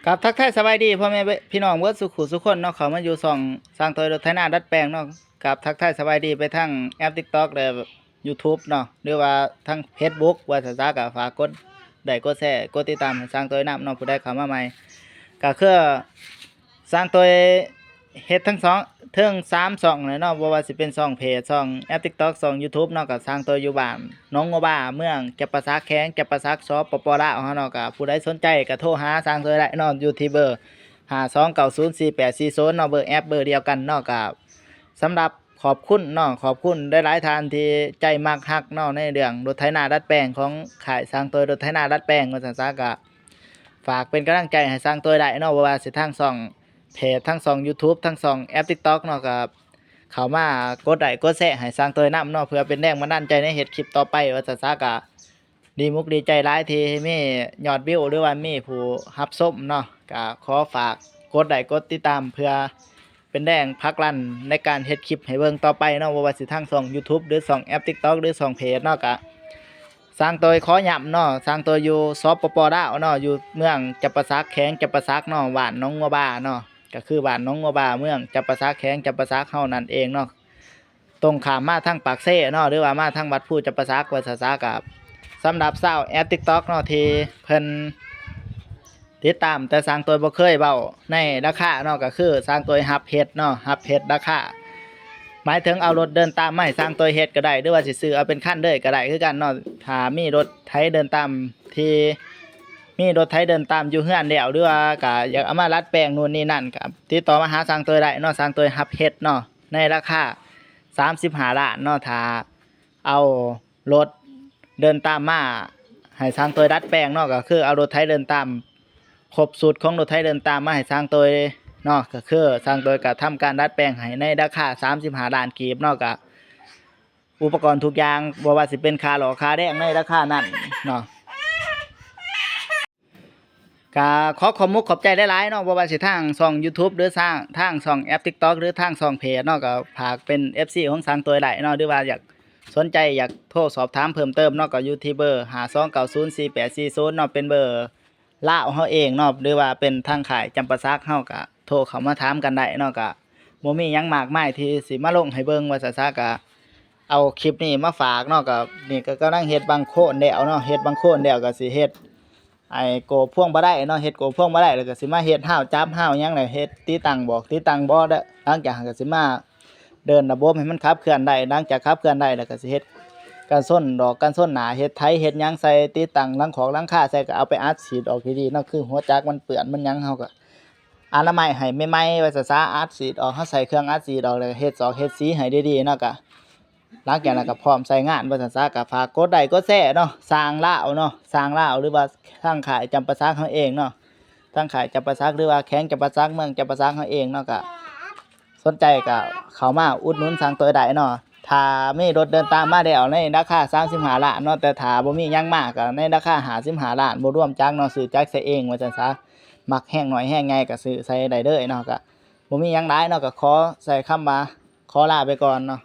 ກາບທັກທາຍສະບາຍດີພໍ່ແມ່ພີ່ນ້ອງເບິດສູ່ຄູ່ສູ່ຄົນເນາະ ເຂົ້າມາຢູ່ຊ່ອງຊ່າງໂຕຍລົດໄຖນາດັດແປງເນາະ. ກາບທັກທາຍສະບາຍດີໄປທາງແອັບ TikTok ແລະ YouTube ເນາະ ຫຼືວ່າທາງ Facebook ວ່າຊັ້ນຊະ ກໍຝາກກົດໄລຄ໌ ກົດແຊ ກົດຕິດຕາມໃຫ້ຊ່າງໂຕຍນຳເນາະ ຜູ້ໃດເຂົ້າມາໃໝ່. ກໍຄືຊ່າງໂຕຍເຮັດທັງສອງ ເຖິງສາມຊ່ອງເລີຍເນາະ ບໍ່ວ່າຊິເປັນຊ່ອງເພຈ ຊ່ອງແອັບ TikTok ຊ່ອງ YouTube ເນາະ ກໍຊ່າງໂຕຍຢູ່ບ້ານໜອງງົວບາ ເມືອງຈຳປາສັກ ແຂວງຈຳປາສັກ ສປປ ລາວເຮົາເນາະ. ກໍຜູ້ໃດສົນໃຈກໍໂທຫາຊ່າງໂຕຍໄດ້ເນາະ ຢູ່ທີ່ເບີ ຫ້າສອງເກົ້າສູນສີ່ແປດສີ່ສູນເນາະ ເບີແອັບເບີດຽວກັນເນາະ. ກໍສຳລັບຂອບຄຸນເນາະ ຂອບຄຸນຫຼາຍໆທ່ານທີ່ໃຈມັກຮັກເນາະ ໃນເລື່ອງລົດໄຖນາດັດແປງຂອງຄ້າຍຊ່າງໂຕຍລົດໄຖນາດັດແປງວ່າຊັ້ນຊະ. ກໍຝາກເປັນກຳລັງໃຈໃຫ້ຊ່າງໂຕຍໄດ້ເນາະ ບໍ່ວ່າຊິທາງຊ່ອງເພຈ ທາງຊ່ອງ YouTube ທາງຊ່ອງແອັບ TikTok ເນາະ ກໍເຂົ້າມາກົດໄລຄ໌ ກົດແຊໃຫ້ຊ່າງໂຕຍນຳເນາະ ເພື່ອເປັນແຮງບັນດານໃຈໃນເຮັດຄລິບຕໍ່ໄປວ່າຊັ້ນຊະ. ກໍ ດີມຸກດີໃຈຫຼາຍທີ່ມີຍອດວິວ ຫຼືວ່າມີຜູ້ຮັບຊົມເນາະ. ກະຂໍຝາກກົດໄລຄ໌ ກົດຕິດຕາມ ເພື່ອເປັນແຮງຜັກດັນໃນການເຮັດຄລິບໃຫ້ເບິ່ງຕໍ່ໄປເນາະ ບໍ່ວ່າຊິທາງຊ່ອງ YouTube ຫຼືຊ່ອງແອັບ TikTok ຫຼືຊ່ອງເພຈເນາະ. ກະຊ່າງໂຕຍຂໍຢ້ຳເນາະ ຊ່າງໂຕຍຢູ່ ສປປ ລາວເນາະ ຢູ່ເມືອງຈຳປາສັກ ແຂວງຈຳປາສັກເນາະ ບ້ານໜອງງົວບາເນາະ ກໍຄືບ້ານໜອງງົວບາ ເມືອງຈຳປາສັກ ແຂວງຈຳປາສັກເຮົານັ້ນເອງເນາະ. ຕົງຂ້າມມາທາງປາກເຊເນາະ ຫຼືວ່າມາທາງວັດພູຈຳປາສັກວ່າຊັ້ນຊະ. ກໍສຳລັບຊາວແອັບ TikTok ເນາະ ທີ່ເພິ່ນຕິດຕາມ ແຕ່ຊ່າງໂຕຍບໍ່ເຄີຍເວົ້າໃນລາຄາເນາະ ກໍຄືຊ່າງໂຕຍຮັບເຮັດເນາະ ຮັບເຮັດລາຄາ ໝາຍເຖິງເອົາລົດເດີນຕາມມາໃຫ້ຊ່າງໂຕຍເຮັດກໍໄດ້ ຫຼືວ່າຊິຊື້ເອົາເປັນຄັນເລີຍກໍໄດ້ຄືກັນເນາະ. ຖ້າມີລົດໄຖເດີນຕາມ ທີ່ມີລົດໄຖເດີນຕາມຢູ່ເຮືອນແລ້ວ ຫຼືວ່າກໍຢາກເອົາມາດັດແປງໂນ່ນນີ້ນັ້ນ ກໍຕິດຕໍ່ມາຫາຊ່າງໂຕຍໄດ້ເນາະ ຊ່າງໂຕຍຮັບເຮັດເນາະ ໃນລາຄາ ສາມສິບຫ້າລ້ານເນາະ ຖ້າເອົາລົດເດີນຕາມມາໃຫ້ຊ່າງໂຕຍດັດແປງເນາະ ກໍຄືເອົາລົດໄຖເດີນຕາມ ຄົບຊຸດຂອງລົດໄຖເດີນຕາມມາໃຫ້ຊ່າງໂຕຍເນາະ ກໍຄືຊ່າງໂຕຍກໍທຳການດັດແປງໃຫ້ໃນລາຄາ ສາມສິບຫ້າລ້ານກີບເນາະ. ກໍອຸປະກອນທຸກຢ່າງ ບໍ່ວ່າຊິເປັນຄ່າຫຼໍ່ຄ່າແຮງໃນລາຄານັ້ນເນາະ. ກະຂໍຂອບມຸກຂອບໃຈຫຼາຍໆເນາະ ບໍ່ວ່າຊິທາງຊ່ອງ YouTube ຫຼືທາງ ທາງຊ່ອງແອັບ TikTok ຫຼືທາງຊ່ອງເພຈເນາະ ກໍຝາກເປັນ ເອັຟຊີ ຂອງຊ່າງໂຕຍໄດ້ເນາະ ຫຼືວ່າຢາກສົນໃຈຢາກໂທສອບຖາມເພີ່ມເຕີມເນາະ ກໍຢູ່ທີ່ເບີ ຫ້າສອງເກົ້າສູນສີ່ແປດສີ່ສູນເນາະ ເປັນເບີລາວເຮົາເອງເນາະ ຫຼືວ່າເປັນທາງຄ້າຍຈຳປາສັກເຮົາ ກໍໂທເຂົ້າມາຖາມກັນໄດ້ເນາະ. ກໍບໍ່ມີຫຍັງມາກມາຍທີ່ຊິມາລົງໃຫ້ເບິ່ງວ່າຊັ້ນຊະ ກໍເອົາຄລິບນີ້ມາຝາກເນາະ. ກໍນີ້ກໍກຳລັງເຮັດບັ້ງໂຄນແລ້ວເນາະ ເຮັດບັ້ງໂຄນແລ້ວກໍຊິເຮັດ ໄອ້ໂກບພວງມາໄລເນາະ ເຮັດໂກບພວງມາໄລ ແລ້ວກໍຊິມາເຮັດຮາວຈັບຮາວຫຍັງ ແລ້ວເຮັດຕິດຕັ້ງບອກຕິດຕັ້ງເບາະ ແລ້ວຫຼັງຈາກນັ້ນກໍຊິມາເດີນລະບົບໃຫ້ມັນຂັບເຄື່ອນໄດ້. ຫຼັງຈາກຂັບເຄື່ອນໄດ້ ແລ້ວກໍຊິເຮັດກັນຊົນດອກກັນຊົນໜ້າ ເຮັດໄຖເຮັດຫຍັງໃສ່ ຕິດຕັ້ງຫຼັງຄອກຫຼັງຄາໃສ່ ກໍເອົາໄປອັດສີດອອກດີໆເນາະ ຄືຫົວຈັກມັນເປື້ອນມັນຫຍັງ ເຮົາກໍອະນາໄມໃຫ້ໃໝ່ໆ ວ່າຊັ້ນຊະ ອັດສີດອອກ ເຮົາໃສ່ເຄື່ອງອັດສີດອອກ ແລ້ວກໍເຮັດຊອກເຮັດສີໃຫ້ດີໆເນາະ. ກໍ ຫຼັງຈາກນັ້ນກໍພ້ອມໃຊ້ງານວ່າຊັ້ນຊະ. ກໍຝາກກົດໄລຄ໌ກົດແຊເນາະ ຊ່າງລາວເນາະ ຊ່າງລາວ ຫຼືວ່າທາງຄ້າຍຈຳປາສັກເຮົາເອງເນາະ ທາງຄ້າຍຈຳປາສັກ ຫຼືວ່າແຂວງຈຳປາສັກ ເມືອງຈຳປາສັກເຮົາເອງເນາະ. ກໍສົນໃຈກໍເຂົ້າມາອຸດໜູນຊ່າງໂຕຍໄດ້ເນາະ. ຖ້າມີລົດເດີນຕາມມາແລ້ວໃນລາຄາ ສາມສິບຫ້າລ້ານເນາະ ແຕ່ຖ້າບໍ່ມີຫຍັງມາກໍໃນລາຄາ ຫ້າສິບຫ້າລ້ານ ບໍ່ລວມຈັກເນາະ ຊື້ຈັກໃສ່ເອງວ່າຊັ້ນຊະ. ມັກແຮງໜ້ອຍແຮງໃຫຍ່ກໍຊື້ໃສ່ໄດ້ເລີຍເນາະ. ກໍບໍ່ມີຫຍັງຫຼາຍເນາະ ກໍຂໍໃຊ້ຄຳວ່າ ຂໍລາໄປກ່ອນເນາະ.